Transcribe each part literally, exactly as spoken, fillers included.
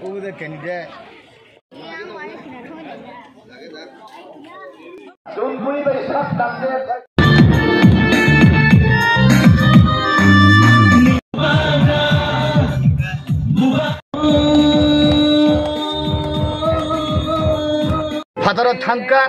Who the candidate? Phataro thangkha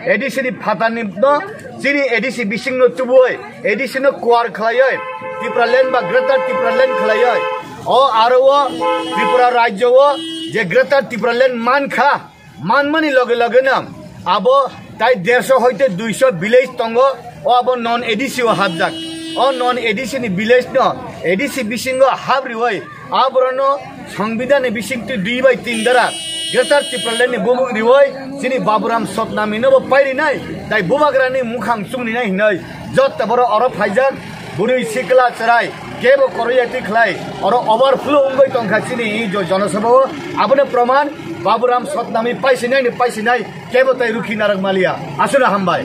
A D C ni phatarni no chini A D C bisingno tubui A D C no kuar khlaioi Tipraland ba Greater Tipraland khlaioi o aro o Tripura rajyo o je Greater Tipraland mankha. Manmani loge loge no abo tai derso hoite duiso village tongo, o abo non A D C o habjak. O non A D C ni village no A D C bisingo habrioi aborano Songbidan ni bisingtwi dui bai tin dara Greater Tipraland ni bumung rioi chini Baburam Sotnami no bo pairinai tai bubagrani mukhang chungninai hinoi joto boro oro phaijak. Bwrwi sikla chwrai kebo koroi yati khlai oro overflow wngwi tongkha chini i jo jonosabha o. Abono proman Baburam Sotnami paisinai ni paisinai kebo tai rukhi narak maliya. Aswkno hambai.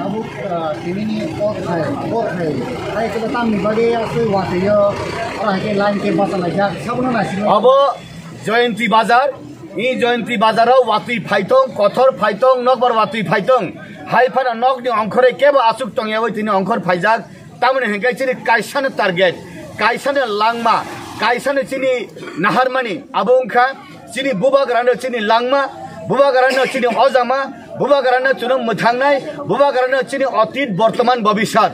Abo, ah, tinini pot hai, pot hai. Hai kebo tamni bagwi aswk watwi yo. Oro hai khe line khe basa laijak. Sabono naisingwi. Abo Jayanti Bazar. I Jayanti Bazar o watwi phaitong, kothor phaitong, nokbar watwi phaitong. Hai phano nokni ongkhorwi kebo aswk tongyawi tini ongkhor phaijak. Tamoni hinkhe chini kaisano target, kaisano langma, kaisano chini naharmani abo wngkha chini bubagrano chini langma, bubagrano chini ojama, bubagrano chwng mwthangnai, bubagrano chini otit, bortoman, bobiswt.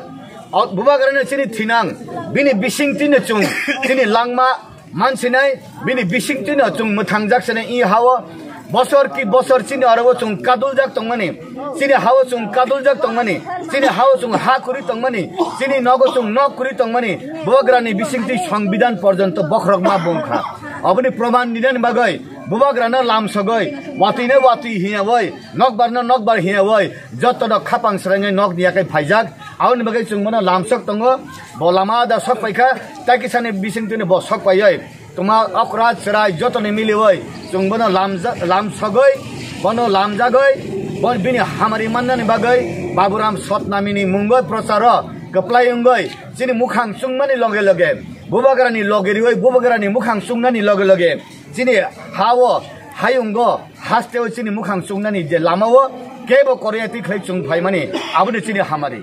O, bubagrano chini thinang, bini bisingtwino chwng chini langma mansinai, bini bisingtwino chwng mwthangjak sene i hao. Bosor ki bosor chini oro o chwng kaduljak tongmani, chini hao chwng kaduljak tongmani, chini hao chwng ha kwrwi tongmani, chini nogo chwng nok kwrwi tongmani, bubagrani bisingtwi Songbidan porjonto bokhorokma bongkha. Oboni proman ninani bagwi bubagrano lamsogwi, watwino watwi hiyawi, nokbarno nokbar hiyawi, jotono khapang srangwi nokni yakai phaijak. Aboni bagwi chwng bono lamsok tongo. Bo lama da sok paikha, tai kisani bisingtwino bo sok paiwi tongma okra chwrai jotoni miliwi chwng bono lamja-, lamsogwi, bono lamjagwi, bo bini hamari mannani bagwi Baburam Sotnamini mungwi procharo kwplai wngwi chini mukhang chungmani loge loge, bubagrani loge riwi bubagrani mukhang chungnani loge loge chini hao, hayungo, hasteo chini mukhang chungnani je lamao kebo koriyati khlai chwng phaimani, aboni chini hamari.